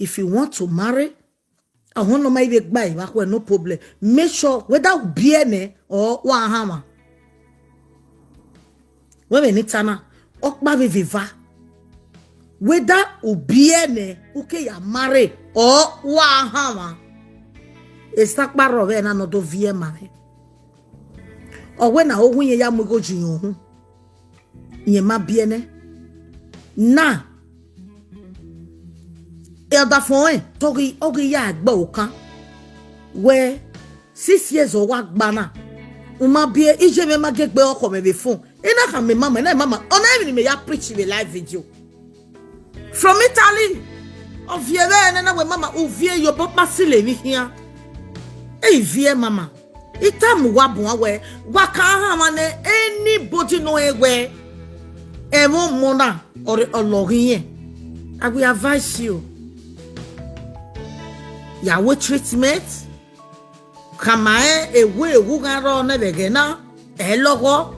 If you want to marry, I want no my buy no problem. Make sure whether be or one hammer. When we tana, okpa viva. Whether ubiene uke ya marry or one hammer. Esakpa robe na no do vie mare. Or when na ohun ya mugo jiyan nye ma biene. Na elder phone togi ogi ya agba okan we 6 years o wa gba na uma bie ije me ma gegbe oko me be phone ina kan me mama na mama ona emi me ya preach me live video from Italy ovie be na we mama ovie yo bo pasile mi hia e vie mama itamu wa bun we wa kan ha ma na anybody no ewe e mo mo na or olorin yen. I will advise you. Yahweh treatment. Kamae ewe ewugaro na begena elogo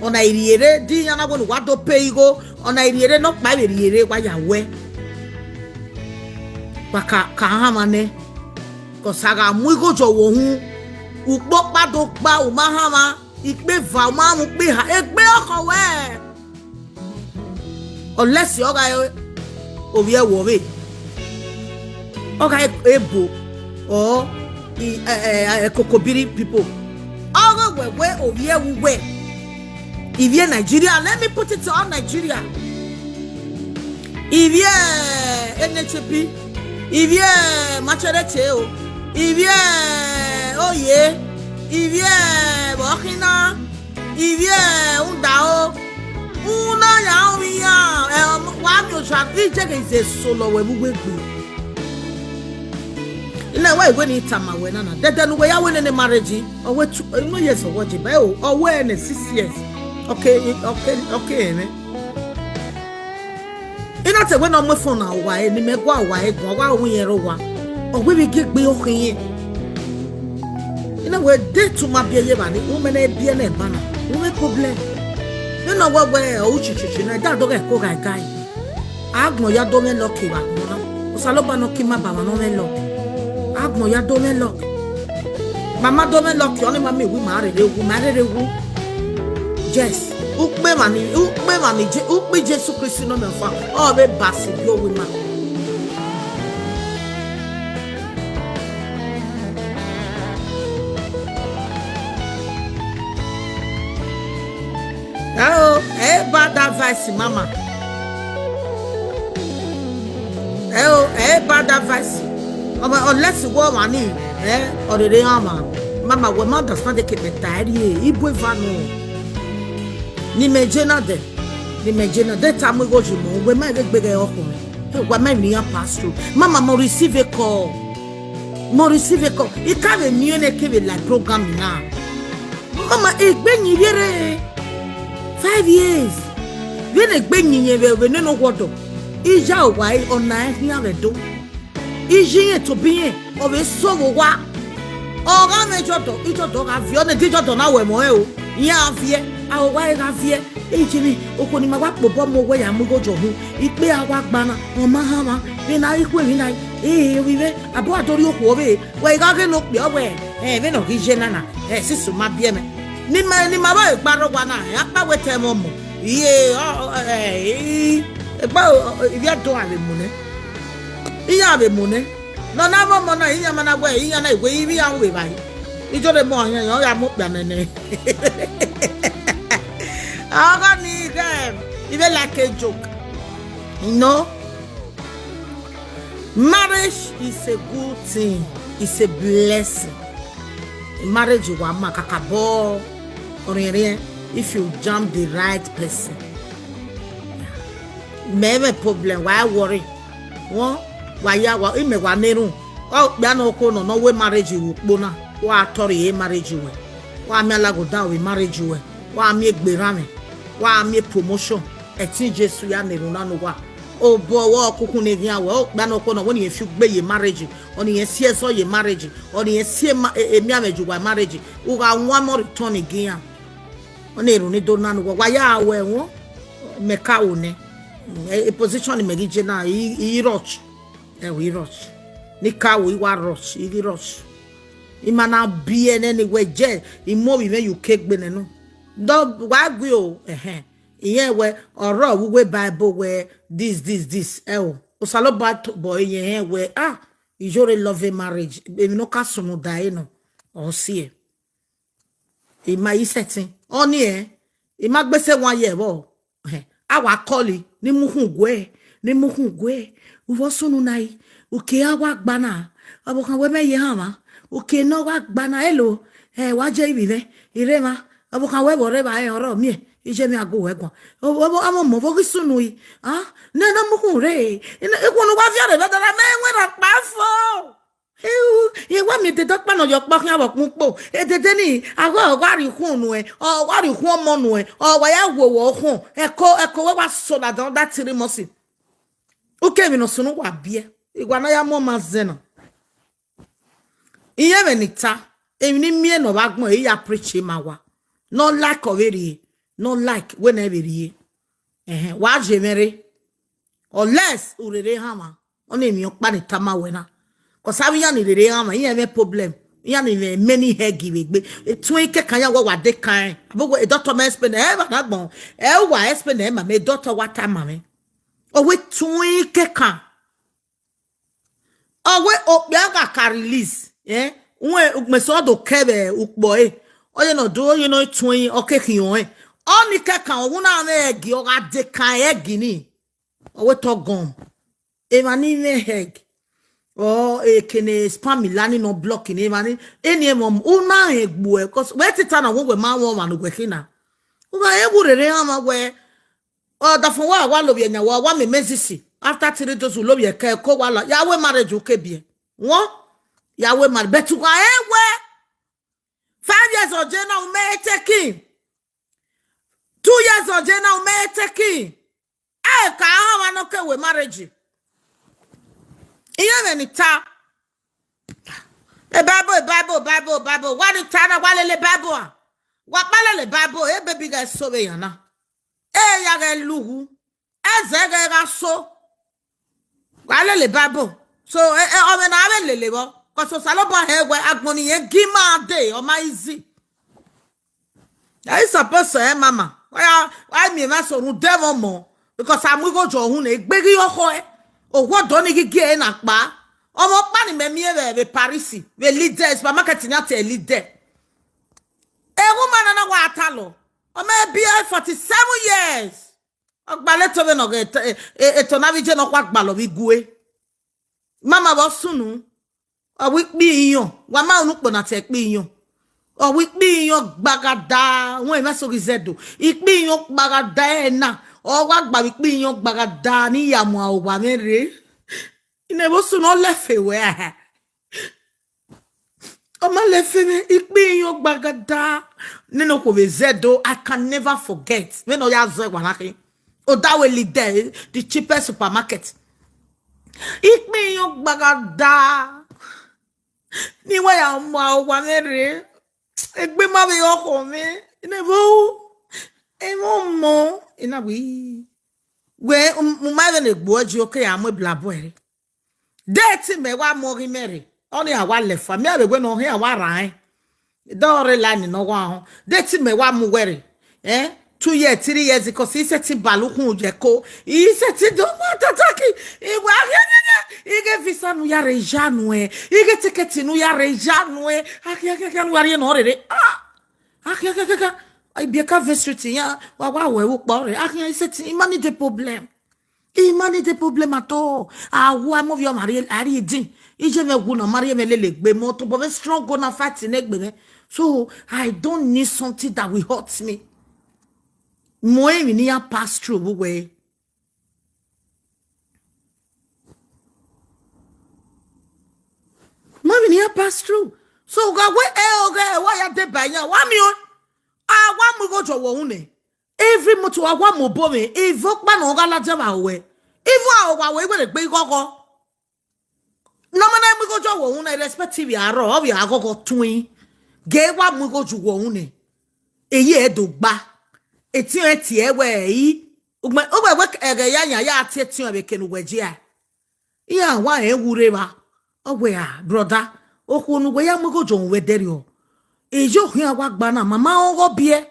ona iriere di yana wonu wa do pe igo ona iriere no pa iriere wa Yahweh pa ka ha mane ko saga mu igo jowo hun upo pa do pa o ma ha ma ipe va o ma mu pe ha egbe oko we unless you ga obi e wo we oga ebo or Kokobiri people. Oga wewe obi e wuwe. If you Nigeria, let me put it to all Nigeria. If you NHP, if you Machereche, if you Oye, if you Burkina, if you Undao, Una Yaomia, Wamio Chan, each is a solo we. Na wa igwe ni tama we na na dede nu we ya we ne marriage o we 2 years o we ba o we ne 6 years okay okay okay ne ina te we na mo phone na wa e ni me gwa wa e gwa wa ohun yen ro wa o we bi gbe o kin ina we de to ma bi ye ba ni wo me na bi na e ba na wo me problem ni na we we o chichichi na da do ke ko ga ga agbon ya do me lucky ba na o saloba no ki ma ba no me lucky. Agbon ya do me luck. Mama do me luck. Only mama we marry wu. Yes. Ukpe mani, ukpe Jesu Christ no me fa. O be basi bi o we ma. Oh, eh bad advice mama. Eh oh, eh bad advice. Unless you go money, eh, or the mama, mama, we man does not take it tired. Ibu vano. Ni mejena de, ni mejena de time we go to mo. We man get big okun. We man ni pass through. Mama mo receive a call. Mo receive a call. It can't be new ne ke like program now. Mama egbe yin yere 5 years. We ne egbe yin ye we no wodo. Ija o wa ona ehia we do. Iji to be of a soul wa or me jodo ga vi on di jodo na we mo e o yin avie a wa e ga vie eji mi okoni ma wa pobo mo we ya mu go johu ipe awa gba na o ma ha ma bi na iku emi na e wi ve abo adori oku obe we ga ge no pe o we e ve no ki je nana e sisu ma bi e me ni ma ba e paro wa na e apa we te mo mo iye o e e ba ibi ado ale mu ne. Iya be mune. No na mo mo na iya mana we iya na igwe ibi ya we bai. Ijo le mo yan ya mo pia nene. Aga ni game. Ibe like a joke. You know? Marriage is a good thing. It's a blessing. Marriage wa ma kakabo orinrin if you jump the right person. Me problem why worry? Won waya wa ime wa nerun o gba na oko no no we marriage wo pona wa tori e marriage we wa mi alago down we marriage we wa mi egbera mi wa mi promotion e tin Jesu ya nerun na no wa o bo wo kukun ni dia we o gba na oko no woni e fi gbe ye marriage oni e si eso ye marriage oni e si e mi ameju wa marriage u ga won mo return again oni erun ni do na no wa ya we won me ka wo ne e position me gi je na i roch. We rush. Nika we wa rush, igi rush. Imana bi ene ni we je imo bi me you cake be no. Do wa gwe o eh iyen we oro we Bible we this this this eh o. Osalo ba boy yen we ah ijore love marriage. Emi no ka sunu dai no. O si e. Ima isetin. Oni e. Ima gbese wan ye bo. Awa koli ni muhun gwe. Ni muhun gwe. Uwo sunu nai. Uke awa gbana. Abokan we me ye hama. Uke no wa gbana elo. Eh wa je ibi me. Ire ma. Abokan we bo re ba e oro mi e. Ije mi ago we gwan. Obo amo mo bo sunu yi. Ah, ne na muhun re. Ina ekunu wa fi ore be dara me nwe ra pa fo. Eu, ye wa mi de dokpa no yo pa kan abo pun po. E dede ni ago wa ri kun nu e, o wa ri kun omo nu e, o wa ya wo wo kun. Eko eko we wa so na don that 3 months. Uke mi no sunu wa bie. Igwa na ya mo ma zena. Iye me ni ta. Emi ni mie no ba gbon e ya preach ma wa. No like of it. No like when every eh wa je mere. Unless urere hama. Oni mi opa ni ta ma we na. Cause I yan ni hama, yan me problem. Yan ni many hair give egbe. Etun ike kan yan wo wa de kan. Abogo e doctor me explain e ba gbon. E wa explain e ma me doctor wa ta ma me. Owe tun ike kan. Owe ope aga ka release. Eh? Unwe me so do kebe ukpo e. Oye no do you know tun oke kiyon e. Oni ke kan owu na me egi o ga de kan egi ni. Owe to gon. E ma ni me heg. Oh, e kene spam milani no block ni mani eni emom una egbu e cause we tita na wo ma won ma no gwe kina uga egwu rere ama we o da fun wa wa lo bi enya wa wa me mezisi after 3 days lo bi e ke ko wa la ya we marriage o ke bie won ya we marriage betu wa e we 5 years oje na o me taking 2 years oje na o me taking e ka ha wa no ke we marriage. Iye me ni ta. E Bible, Bible, Bible, Bible. Wa ni ta na wa lele Bible a. Wa pa lele Bible e baby ga so be yana. E ya ga luhu. E ze ga ga so. Wa lele Bible. So e o me na be lele bo. Ko so salobo he we agbon ni yen gi ma de o ma easy. Ya is supposed to mama. Why mi ma so run devil mo because am go jo hun e gbegi oko e. Owo do ni gigi e na pa. Omo pa ni me mi e be Paris, be leader supermarket ni ate leader. E woman na wa atalo. Omo e bi 47 years. Ogba leto be no e to na bi je no kwa gba lo bi gue. Mama bo sunu. O wi pi iyan. Wa ma onu po na te pi iyan. O wi pi iyan gbagada. Won e ma so gizedo. Ipi iyan gbagada e na. O wa gba wi pi iyan gbagada ni yamu a wa mere. Ine bo sunu o lefe we. O ma lefe me ipi iyan gbagada. Nino ko be zedo. I can never forget. Me no ya zo wa na ki. O da we leader the cheapest supermarket. Ipi iyan gbagada. Ni wa ya mo a wa mere. Egbe ma bi oko mi. Ine bo e mo mo ina wi. We mo ma le gbo ji oke ya mo bla bo ere. Date me wa mo ri mere. Oni awa le fa mi abe gbe no he awa ra en. Don re la ni no wa ho. Date me wa mo were. Eh 2 years, 3 years because he said ti balukun je ko. He said ti do ma tataki. Igwe ahia ige visa nu ya reja nu e. Ige ticket nu ya reja nu e. Ahia ahia nu ari no rere. Ah. Ahia ahia ai bi ka street ya wa wa we wo po re. Ahia he said ti money de problem. E money de problem ato. Awo am of your mari ari din. Ije me gu na mari me lele gbe mo to bo me strong go na fight ne gbe me. So I don't need something that will hurt me. Mo emi ni ya pass through we. Mo emi ni ya pass through. So ga we e o ga wa ya de ba yan wa mi o. A wa mu go jowo hun ne. Every motor wa wa mo bo mi evo pa na oga la jama we. Evo a wa we gbe gbe gogo. No ma na mu go jowo hun na respective ya ro o bi agogo twin. Ge wa mu go jowo hun ne. Eyi e do gba. Eti e ti e we yi. Ogbe ogbe we ere ya yan ya ti eti o be kenu we ji a. Ihe awa ewure ba ogwe ya brother okwu onugwe ya mugo jo wederi o ejo hu ya wa gba na mama ogo bie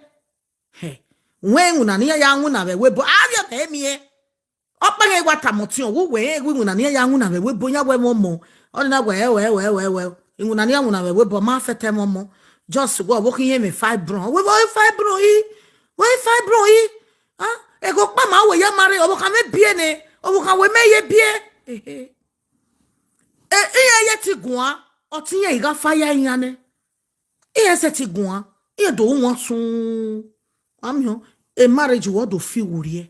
he nwe nwuna na ya anwụ na we bo abia na emie ọkpagha ịgwa tamoti owu wee egwu nwuna na ya anwụ na we bo ya we mo ọ na we we we we we nwuna na ya nwuna we bo ma fete mo mo just go wo ihe me fibron we bo fibron yi we fibron yi ah ego pa ma we ya mare obo ka me bie ne obo ka we me ye bie eh ihe ye ti gun a oti ye iga fa ya yan ne ihe se ti gun a ihe do won sun amio e marriage wo do fi wurie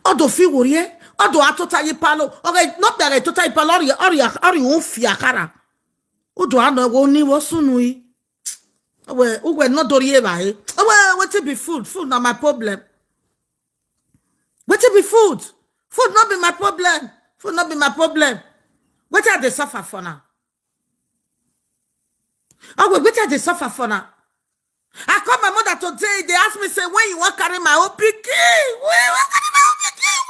odo fi wurie odo atota yi palo oge no bere tota yi palo ori ori ori o fi akara odo ana wo ni wo sunu yi we we no dori e ba e we wetin be food food na my problem wetin be food food no be my problem food no be my problem wetin I dey suffer for now oh wetin I dey suffer for now. I call my mother today. They ask me, say, when you want carry my own pikin? When you want carry my own pikin?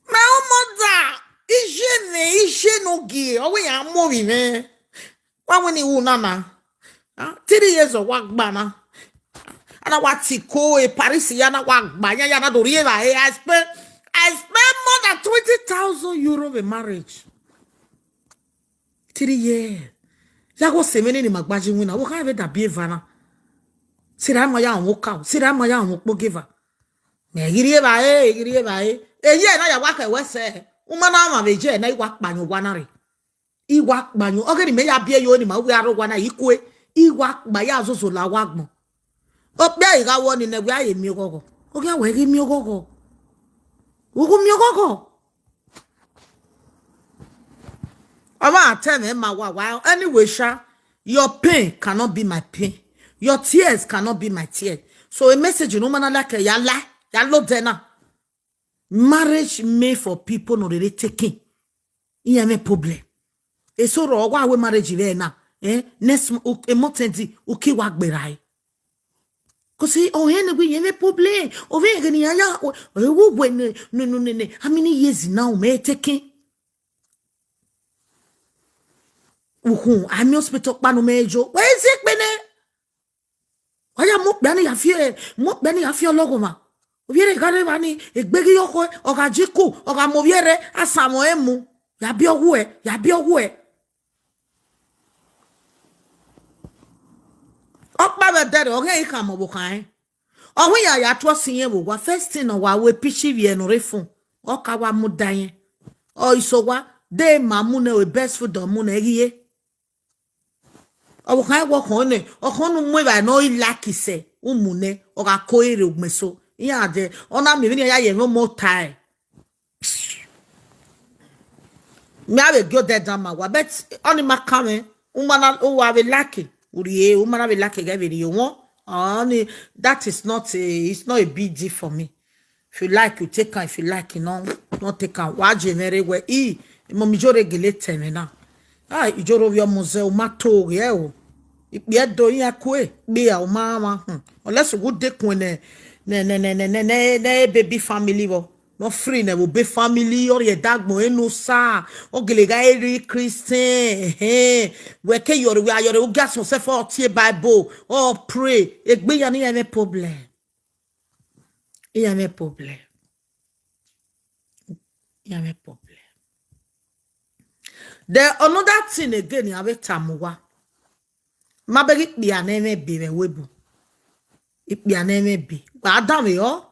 My own mother. Ije no gi. Owe ya mo mi me. Wa when you nana? 3 years of work bana. Ana wa tiko e Paris ya na wa gba ya ya na dori e ba. I spent more than 20,000 euro in marriage. 3 years. Yago semene ni magbaji wina. Wo kan be da bi evana. Sira ma ya won ka. Sira ma ya won po giver. Me giri e ba e, giri e ba e. E ye na ya wa ka we se. Uma na ma be je na iwa panyo gwa na re. Iwa panyo. O geri me ya bi e yo ni ma we aro gwa na ikwe. Iwa pa ya zozo la wa gbon. O pe ira wo ni na we aye mi ogogo. O ga we ri mi ogogo. Ogo mi ogogo. Oma tell me ma wa wa anyway sha, your pain cannot be my pain. Your tears cannot be my tears. So a message no man like ya la ya lo dena. Marriage made for people no really taking. Iya me problem. E so ro wa we marriage re na. Eh next e motendi uki wa gbera e. Cause oh hen we ye me problem. O ve ni ya o wo we ne no no ne. How many years now me taking? Uhun, I'm hospital panu mejo. Where is it bene? Oya mo pe ni afi mo pe ni afi ologun ma. Obiere gare wa ni egbegi yoko oga jiku oga mo biere asamo emu. Ya bi owu e, ya bi owu e. Opa be dere oge ika mo bo kan e. Ohun ya ya to sin yen wo wa first thing wa we pichi vi enu refun. Oka wa mu da yen. O iso wa de mamu na we best food do mu na eriye. Owo kan wo kan ne okon nu mu ba no ilaki se umune o ka ko ere ogmeso iya ade ona mi ni ya ye mo tai mi ave go dead down ma wa bet oni ma kame umana o wa be lucky uriye umana be lucky ga be ri won oni that is not a it's not a big deal for me. If you like you take am, if you like you no not take am wa genere we e mo mi jore gele teme na ah ijoro wi omo ze o ma to re o ipe edo yin akwe gbe a o ma ma unless you go dekun ne ne ne ne ne ne ne baby family wo no free ne wo be family or ye dagbon enu sa o gele ga eri Christian eh we ke yore we ayore o gas on self or tie Bible or pray egbe ya ni e problem e me problem e me problem. There another thing again ya be tamuwa. Ma be ikpe na eme bi me webu. Ikpe na eme bi. Wa adam yo.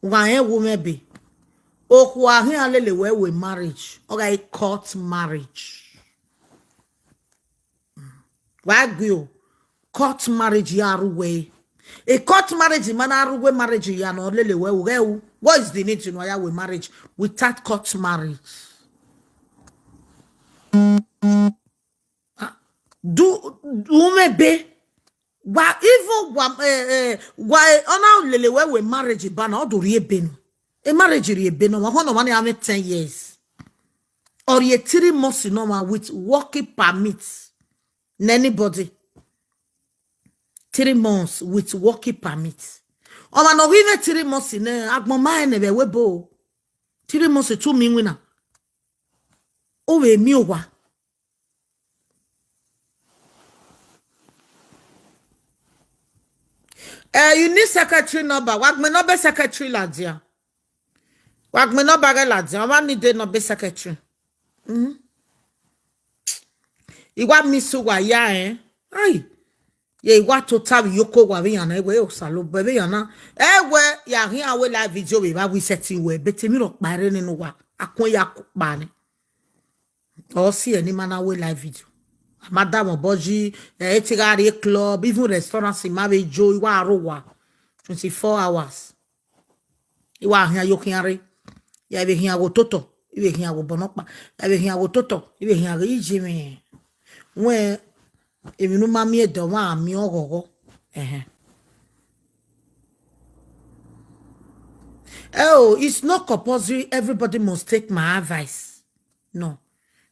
Wa en wo me bi. Okwu ahin alele we we marriage. Oga court marriage. Wa gbe court marriage ya ruwe. A court marriage man aruwe marriage ya no lele we we. What is the need to know ya we marriage without court marriage? Do maybe wa even wa wa ona lele we we marriage ba na odo rie benu e marriage rie benu wa hono wan have 10 years or ye 3 months no ma with working permit anybody. 3 months with working permit. Ọmọ na ọhụ 3 months na agbọn maa na ebe webo 3 months tu mi nwina. O wee mi ụwa. You need secretary number. Wagme number secretary ladia. Wagme number ladia. Ọma need the number secretary. Iwa misu wa ya eh. Ai. Ye iwa total yoko wa bi yana ewe o salo be yana. Ewe ya hin awe la video we ba we setting we betemi ro pare nínú wa. Akun ya pa ni. O si eni mana we live video. Madam Oboji, Etigari club, even restaurants in Mabe Joe, Iwa Arowa, 24 hours. Iwa ahia yokiare. Ya ibe hia wo toto, ibe hia wo bonokpa, ya ibe hia wo toto, ibe hia wo ijimi. Nwe emi nu mami edo wa ami ogogo. Eh. Oh, it's not compulsory. Everybody must take my advice. No.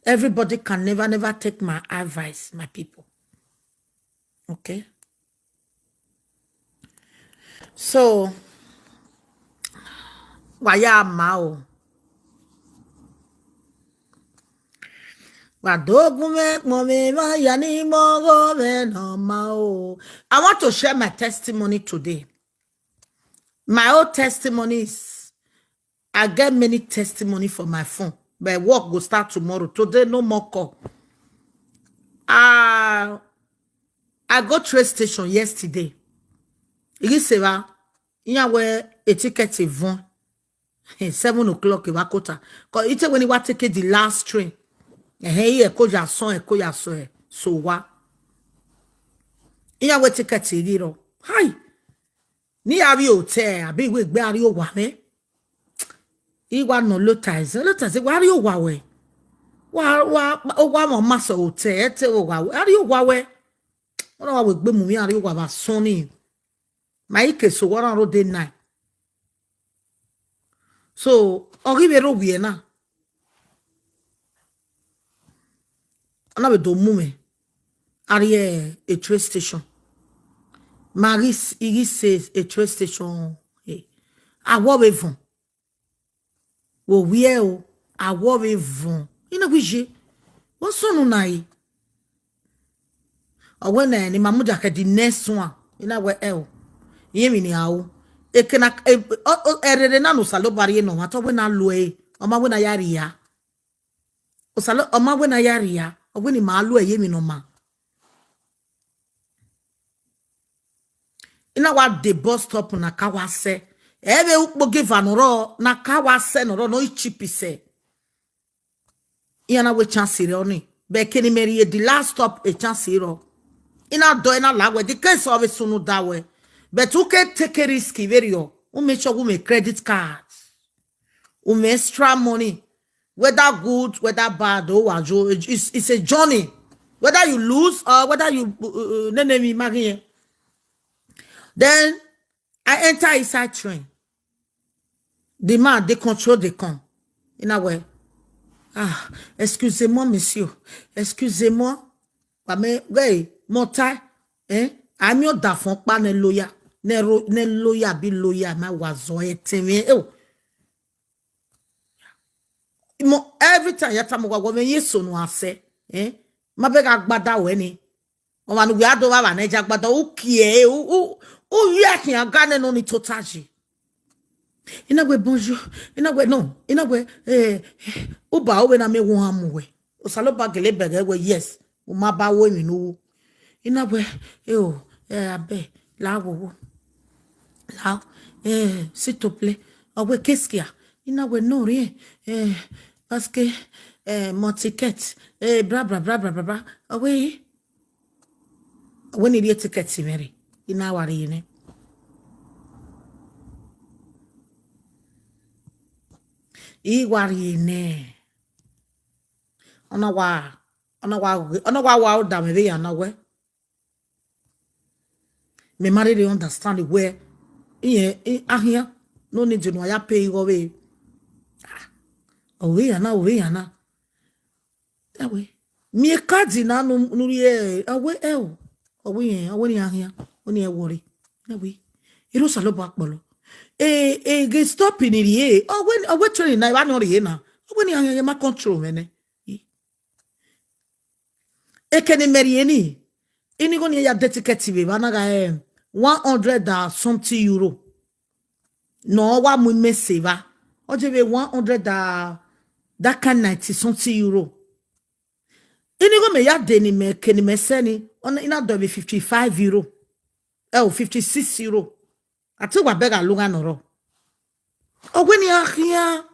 Everybody can never, never take my advice, my people. Okay? So, waya mao. I want to share my testimony today. My own testimony is, I get many testimony for my phone. But work will start tomorrow. Today, no more call. I go train station yesterday. Igiseva, iya we a ticket evon. 7 o'clock iwakota. Cause ite when you take the last train. Hey, ekoja son, ekoja so so wa. Iya we ticket iriro. Hi. Ni ari hotel, abi we gbe ari o wa me. Iwa no lotize, lotize wa ari o wa we. Wa wa o wa mo ma so hotel, te o wa we. Ari o wa we. Ona wa we gbe mu mi ari o wa ba son ni. Ma ike so wa ran ro dey 9. So, ori be ro wi na. Ona be do mu me. Ari e train station. Maris iris e train station. Eh. Awo be von. Wo wie o, awo be von. Ina wije. Wo sonu na yi. Owe na ni mamuja ke di next one. Ina we e o. Iye mi ni awo. Ekena erere na no salo bari no ato we na lo e. Oma we na yari ya. O salo oma we na yari ya. Owe ni ma lo e ye mi no ma. Ina wa de bus stop na kawase. Ebe ukpo give anoro na kawase noro no ichipise. Ina we chance ro ni. Be keni meri the last stop e chance ro. Ina do ina lawe the case of sunu dawe. But who can take a risk very o. Who make sure we make credit cards. We make extra money. Whether good, whether bad, oh, it's a journey. Whether you lose or whether you nene marry. Then I enter inside train. The man, they control the con. In a way. Ah, excusez-moi, monsieur. Excusez-moi. Mais, oui, mon taille, hein? I'm your dafon pa ne loya. Ne loya bi loya ma wazo eteme. Oh. Mo every time yata mo gwa me yeso no ase, eh? Ma be ga gbada we ni. O ma nu gbe ado wa na ja gbada o kie o o wi akin aga ne no ni totaji. Ina gwe bonjour, ina gwe no, ina gwe eh o ba o we na me won amu we. O salo ba gele bege we yes, o ma ba wo mi no. Ina gwe eh o eh abe la wo la eh s'il te plaît. Ah ouais, qu'est-ce qu'il y a? Ina gwe non rien. Eh parce que eh mon ticket eh bla bla bla bla bla. Ah oui. When it ticket Mary. Ina wari ne. I wari ne. Ona wa wa o da me be ya na we. Me marry they understand where iye ahia no need to know ya pay go we. O we ya na o we ya na. That way. Mi card na no nuri e awe e o. Owe yen, owe ni ahia. Ó ní ẹ wọrí. Ẹ wí. Irú sàlọ́bù àpọ̀lọ́. E e ge stop ni rie. Owe train na iwa no rie na. Owe ni ayan ma control mene. Ekene meri eni. Ini go ni ya de ticket be ba na ga 100 and something euro. No wa mu me save. Oje be 100 and that kind 90 something euro. Ini go me ya de ni me keni me seni ona ina do be 55 euro. 56 euro. Ati wa bega lunga noro. Ogwe ni ahia.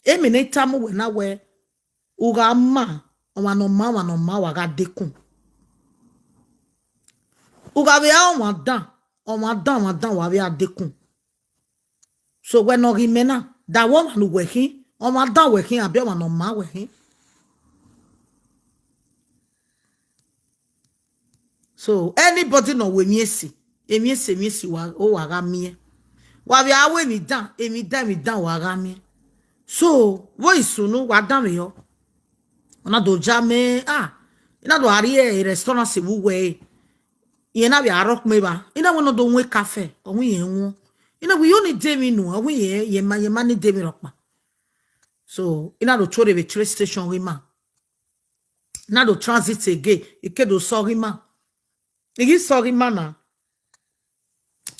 Emi ni tamu we na we uga ma ọwa no ma wa no ma wa ga dekun. Uga be a ọwa dan, ọwa dan wa dan wa be a dekun. So we no rimena da wo ma nu we hin, ọwa dan we hin abi ọwa no ma we hin. So anybody no we mi esi, emi esi mi esi wa o wa ga mi. Wa be awe mi dan, emi dan mi dan wa ga mi. So wo isunu wa dan mi yo. Ona do jame ah ina do ari e restaurant se wu we ye na bi arok me ba ina wono do nwe cafe onwe ye nwo ina we oni de mi nu onwe ye ye ma ni de mi ropa. So ina do chore be train station we ma ina do transit again ike do sorry ma igi sorry ma na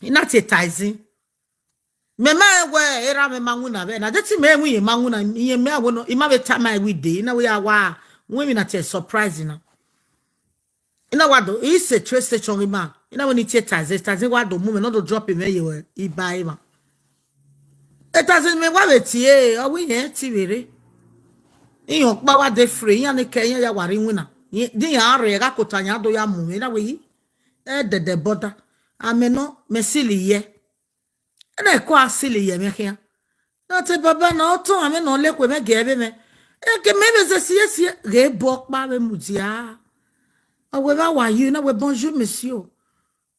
ina te taxi me ma we era me mangu na be na deti me enwi ye mangu na ye me awo no ima be time we dey na we awa we mi na te surprise na ina wa do is a train station ma ina we ni te taxi wa do mu me no do drop me ye we iba e ma e taxi me wa be ti e o we ye ti were iyan pa wa de free yan ni ke yan ya wari win na di yan re ga kota yan do ya mu me na we yi e de de border ameno mesili ye ene ko asili ye me kia na te baba na oto ame no lekwe me gebe me e ke me be se sie sie re bo pa me mudia awe ba wa you na we bonjour monsieur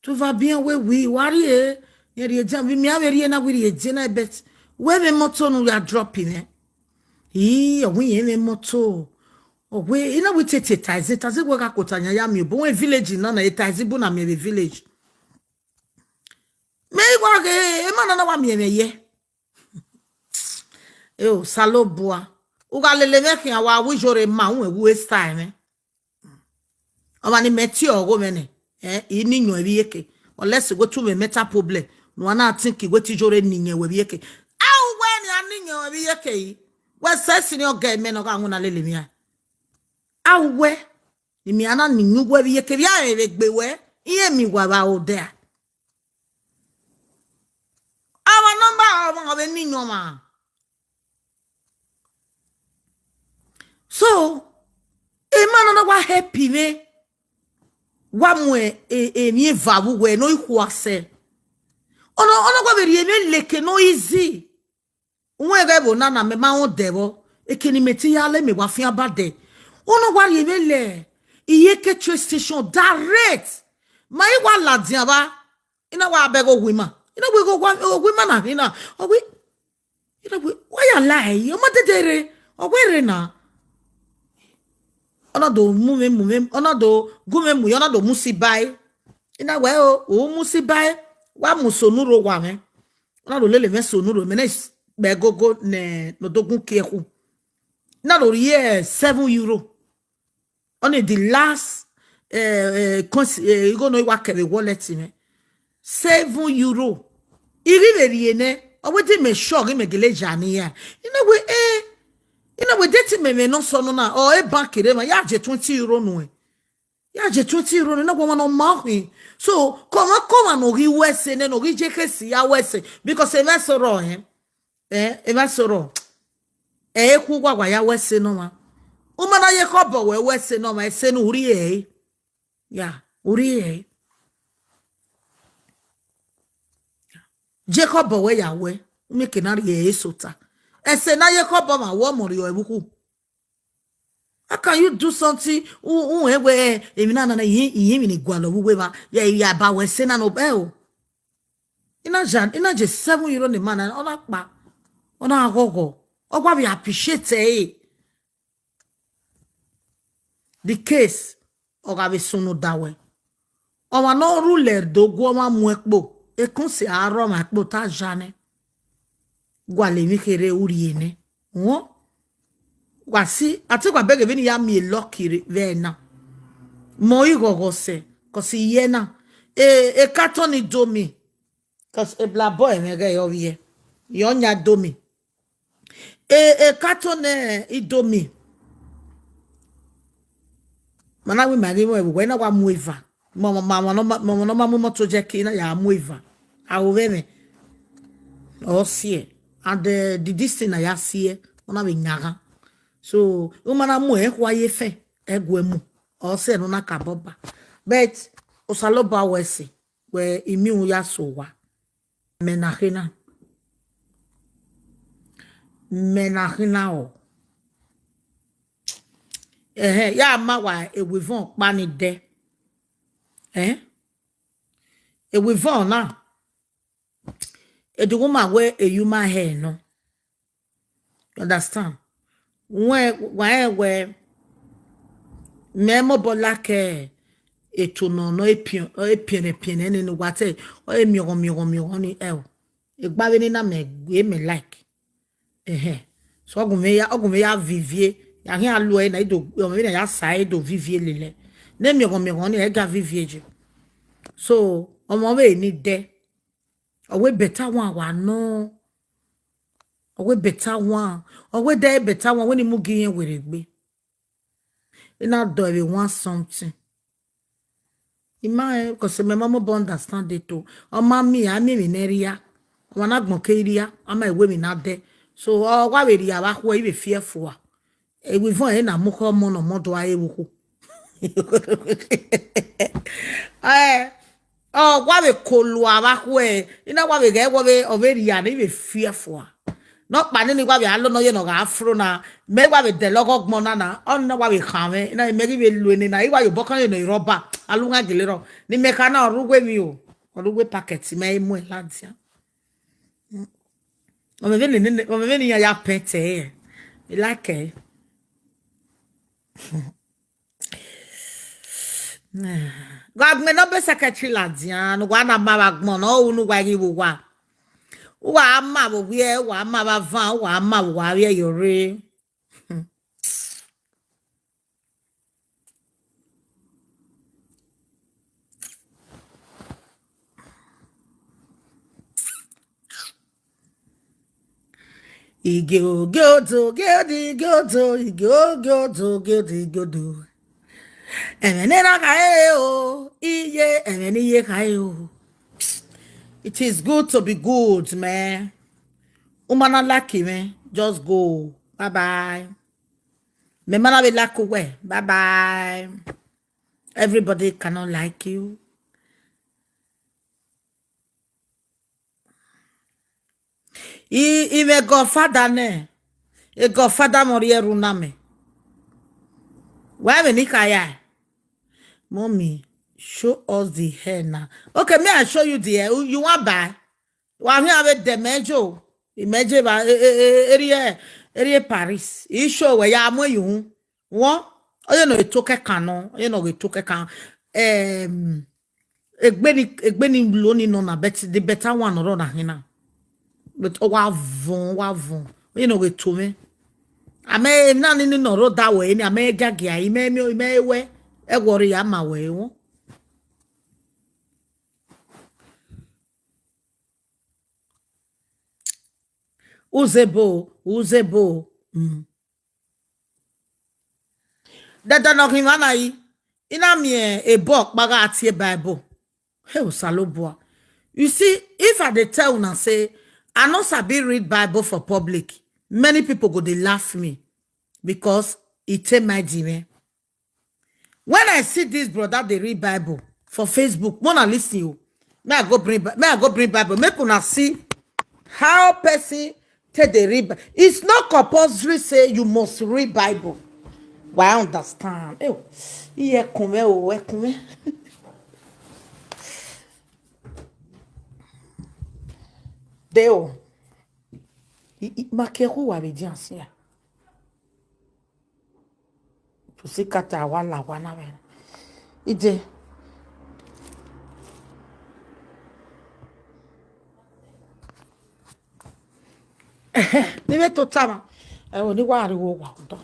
tout va bien oui oui wari e ye ri eja mi ave ri na we ri eje na bet we me moto nu ya drop me e o we me moto o we ina we tete taxi taxi we ka kota nya ya mi bo we village na na e taxi bu na mi be village me igwa ge e ma na wa mi me ye e o salo boa uga lele me kin wa wi jore ma un ewu style me o ma ni meti ogo me ne ini nyo ebi yeke unless go to me meta problem no na think go ti jore ni nyo ebi yeke awu we ni ani nyo ebi yeke yi we se ni oga me no ga anwu na lele mi a awu we ni mi ana ni nyu ebi yeke bi a ere gbe we iye mi wa ba o de a our number of ni nyo ma. So e man no wa happy me wa mu e mi va wu we no iku ase ono ono gwa beri eme leke no easy nwe ga bo na na me ma won debo e kini meti ya le me wa fi aba de ono gwa ri eme le iye ke train station direct ma i wa ladian ba ina wa abego wima ina we go wa wima na ina o we ina we wa ya lai o ma dedere o we re na ona do mu me mu me ona do gu me mu ona do mu si bai ina we o mu si bai wa mu sonuro wa me ona do lele me sonuro me ne be gogo ne no dogun ki eku na do ri 7 euro only the last you go no wa kere wallet me 7 euro iri le ri ene o we ti me sure me gele jani ya ina we ina we deti me me no so no na o e bank re ma ya je 20 euro nu e ya je 20 euro na gwa no ma hin so come come no ri wese ne no ri je kesi ya wese because e me soro e me soro e ku gwa gwa ya wese no ma o ma na ye ko bo we wese no ma ese no ri e ya uri e Jacob we ya we me kenari e sota ese na ye ko bo ma wo mo ri o ebuku. How can you do something un ewe emi na na yin mi ni gwa lo wuwe ma ye ya ba we se na no be o ina jan ina je 7 euro ni man na ona pa ona agogo ogwa bi appreciate e the case oga be sunu dawe Ọwa n'ọrụ lerdo gwọ ma mụ ekpo. Ekun si arọ ma ekpo ta jane. Gwa le mi kere uri ene. Wọ́n. Gwa si, ati gwa bege vini ya mi lọkiri ve na. Mo igogo se, kosi iye na. E katon ni domi. Cause e bla boy me ge yo vie. Yo nya domi. E katon e idomi. Mana we mari mo e we na wa mu eva. Mama mama no mama no mama mo to je ki na ya mu eva. Awo ve me. O see. And the this thing na ya see. Ona we nyaga. So, o mana mu e kwa ye fe. Egwe mu. O se no na ka boba. But osaloba we se. We imi ya so wa. Menahina. Menahina o. Eh, ya ma wa ewevon pa ni de. Eh? Ewevon na. E the woman wear a human hair no. You understand? When we me mo bola ke eto no no epion epien ene no wate o e mi mi ni e o. Egba we ni na me gbe me like. Eh. So ogun me ya vivie. Ya hin alu e na ido o me na ya sa e do vivie lele. Ne mi mi ni e ga vivie je. So omo we ni de. Owe better one wa no. Owe better one. Owe de better one when ni mu giyen were gbe. Ina do we want something. Ima cause me mama bo understand it to. O ma mi a mi mi neria. O na gbon keria, ama ewe mi na de. So o wa we ria wa ko e fearful a. E we von e na mu ko mo no mo do aye wo ko. Eh oh wa we kolu awa ko e. Ina wa we ge wo we o we ria na e fearful a. No pa ni wa we alo no ye no ga afro na me wa we de logo gbon na na on na wa we kan we na me ri we lu ni na i wa yo bokan ye no roba alunga gele ro ni me ka na orugwe mi o orugwe packet me mu e ladia o me ve ni ya pete e like e gwa gbe no be secretary ladia no gwa na ma wa gbon no unu gwa ri wo wa wa ma wo wie wa ma ba van wa ma wa wie yore ige ogodo gedi godo ige ogodo gedi godo emene na ka e o iye emene iye ka e o. It is good to be good, man. Umana lucky, man. Just go. Bye bye. Me mana be lucky we. Bye bye. Everybody cannot like you. I me godfather ne. E godfather mori eruna me. Why me nikaya? Mommy, show us the hair now. Okay, may I show you the hair? You want buy? Wa mi ave demejo. Imeje ba area area Paris. I show we ya mo yun. Won oye no etoke kan no. Oye no etoke kan. Egbe ni lo ni no na bet the better one ro na hina. But o wa von. Oye no eto me. Ame na ni no ro da we ni ame gagia ime mi ime we. E wori ya ma we won. Uzebo. Dada no himana yi. Ina mi e bo paga ati Bible. He osaloboa. You see, if I dey tell una say I no sabi read Bible for public, many people go dey laugh me because it take my dime. When I see this brother they read Bible for Facebook, wanna listen you. May I go bring Bible. Make una see how person take the read. It's not compulsory say you must read Bible. Well, I understand. Iye kunwe o, e kunwe. Deo. Ma keru wa be di ansia. Pussy kata wa la wa na we. Ide. Níbẹ̀ tó tà mà ẹ̀ ò ní wà ariwo wà ọ̀dọ́.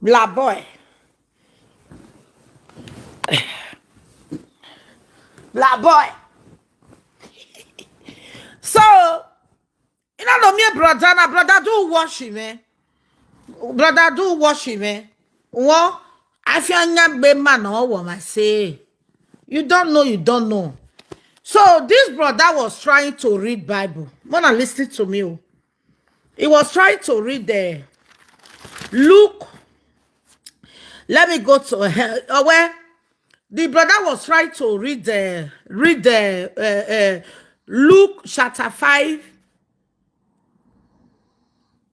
Bla boy. Bla boy. So, you know, me brother, na brother do wash him, eh? Brother do wash him, eh? What? I feel be man or woman say. You don't know, you don't know. So this brother was trying to read Bible. Wanna listen to me? Oh. He was trying to read the Luke. Let me go to where the brother was trying to read the Luke chapter 5,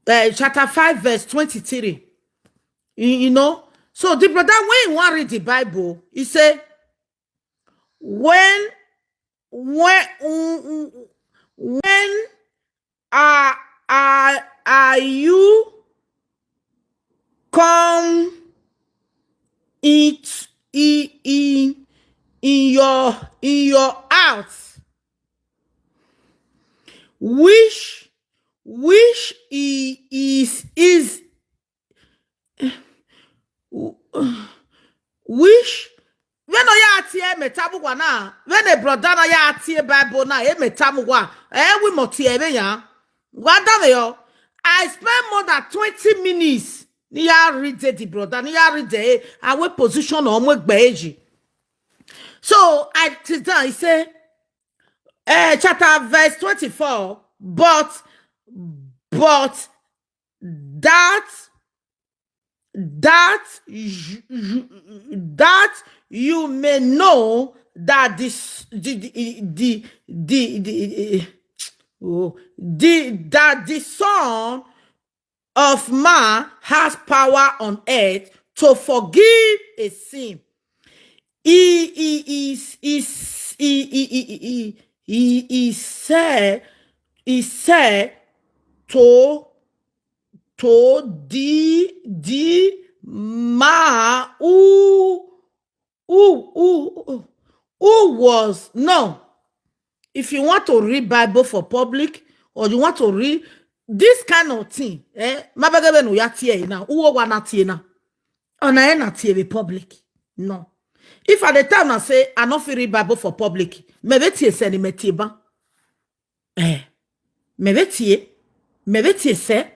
chapter 5 verse 23. You know, so the brother, when he want read the Bible, he say, when are you come it in your heart, which is which when ya atie metabugwa na when a brother na ya atie Bible na e metamugwa eh we motie be ya gwada me yo. I spend more than 20 minutes ni ya read the brother ni ya read the awe position o mo gbe. So I sit down, he say chapter verse 24, but that you may know that this that the Son of Man has power on earth to forgive a sin. He said to the man who was no. If you want to read Bible for public or you want to read this kind of thing, eh? Mabagebe no ya tie na uwo wa na tie na. Ona e na tie be public. No. If at the time I say I not read Bible for public, maybe tie se ni metie ba. Eh. Maybe tie se.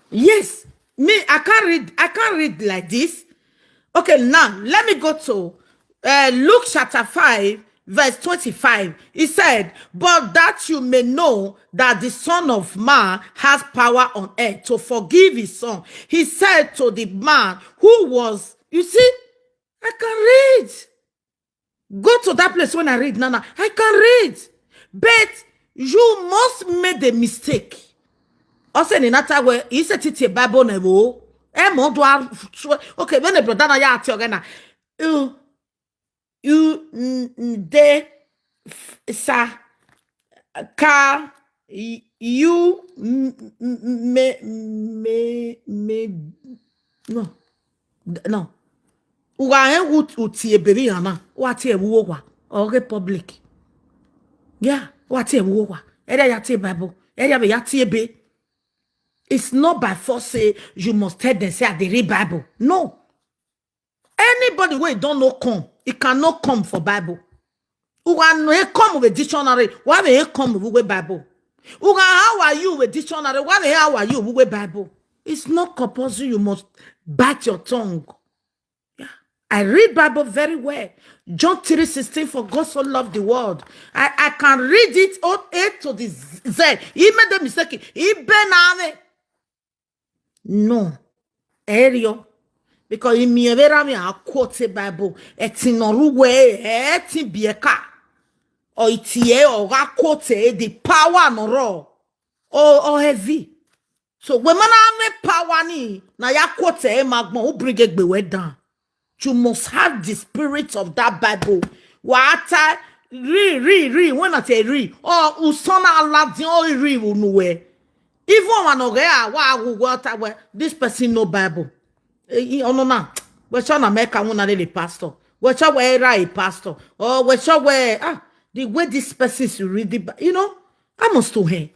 Yes, me I can't read like this. Okay, now let me go to Luke chapter 5 verse 25. He said, but that you may know that the Son of Man has power on earth to forgive his son. He said to the man who was, you see, I can read. Go to that place when I read, Nana. I can read. But you must make the mistake. Also, in that way, he said, it's a Bible. Okay, when the brother na ya ati you de sa ka you me me no no wa en uti eberi yana wa ti ewu wa o public yeah wa ti ewu wa ere ya ti Bible ere ya ti ebe. It's not by force say you must tell them say I dey read Bible. No. Anybody wey don't know come, it cannot come for Bible. Who come with dictionary? Why may come with Bible? Who how are you with dictionary? Why may how are you with Bible? It's not compulsory. You must bite your tongue. Yeah. I read Bible very well. John 3:16, for God so loved the world. I can read it all A to the Z. He made the mistake. He ben. No. Erio. Because in me vera me a quote Bible. Etinoruwe eti bieka. Or itie or a quote the power no raw. Or heavy. So when man ame power ni na ya quote e magbon who bring egbe down. You must have the spirit of that Bible. Wata re when I say re or usona aladin or re unuwe. Even one wa this person no Bible. Ono na wecha na meka nwuna le pastor wecha we ra a pastor or wecha we the way this person is reading, you know, I must to him.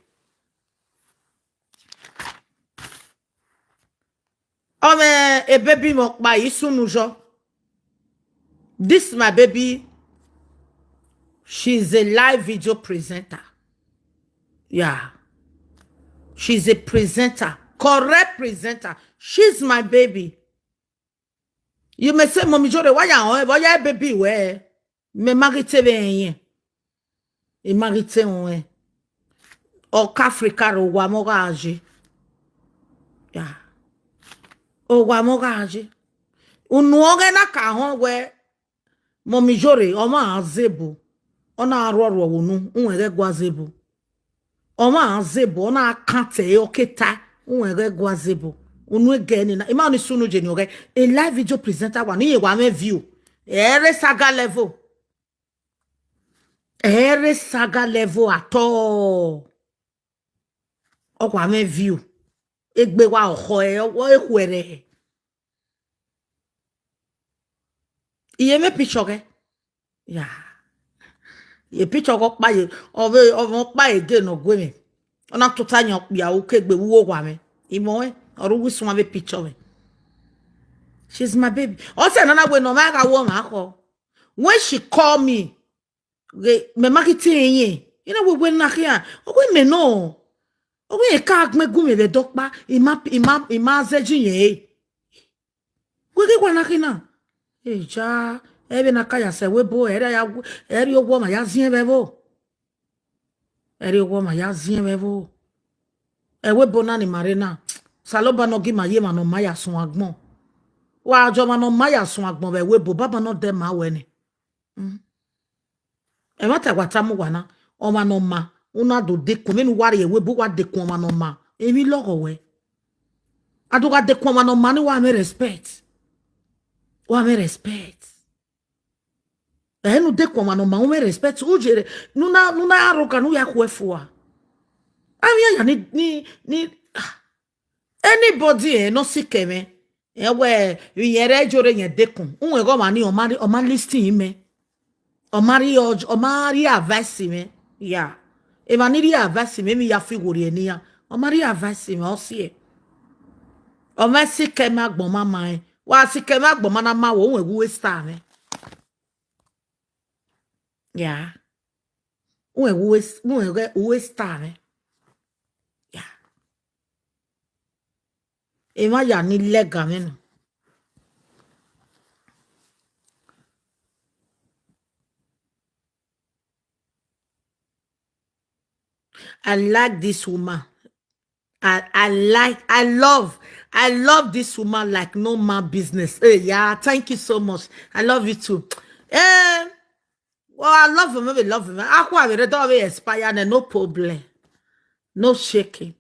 Ome a baby mo pa isunujo. This my baby, she's a live video presenter. Yeah. She's a presenter. Correct presenter. She's my baby. You may say, Mommy Jore, why you why you baby where? Me marite be e marite on. O Africa ro wa mo gaji. Yeah. O wa mo gaji. Unu oge na ka ho we Mommy Jore o ma azebo. Ona aru oru onu nwere gwazebo. O ma azebo ona akante oketa nwere gwazebo. Unu egeni na ima ni sunu jeni oge. A live video presenter wa ni wa me view. Ere saga level. Ere saga level at all. Okwa me view. Egbe wa oho e o ekwere. Iye me picture ke. Yeah. Ye picture ko pa ye ove ove pa again ogwe me. Ona tuta yan pia o kegbe wuwo wa me. Imo e oru wisun wa me picture me. She's my baby. O se nana we no ma ka wo ma ko. When she call me, me marketing yin. You know we na kia. O we me no. O we ka agbe gun me le dokpa ima ima ima zeji yen. We ke kwa na kina. Eja ebe na kaya se we bo ere ya eri ogwo ma ya zien bebo. Eri ogwo ma ya zien bebo. E we bo na ni marina. Saloba no gi ma ye ma no ma ya sun agbon. Wa ajo ma no ma ya sun agbon be we bo baba no de ma we ni. E ma ta gwata mu wana o ma no ma una do de kun menu wari e we bo wa de kun ma no ma. Emi logo we. Aduga de kun ma no ma ni wa me respect. Wa me respect. Eh, nu de kwa no ma me respect ujere. Nuna nuna aroka nu ya kuefua. Ami ya ni ni ni anybody no sikeme. E we yere jore yen dekun. Unwe go ma ni o ma listing me. O mari o mari advice me. Yeah. E ma ni ri advice me mi ya fi wori eni ya. O mari advice me o si e. O ma sikeme agbon mama e. Wa sikeme agbon mana ma wo unwe we star me. Yeah. Uwe star me. Yeah. E ma ya ni lega me no. I like this woman. I love this woman like no man business. Hey, yeah, thank you so much. I love you too. Well, I love him, maybe love him. I can't don't expire, no problem. No shaking.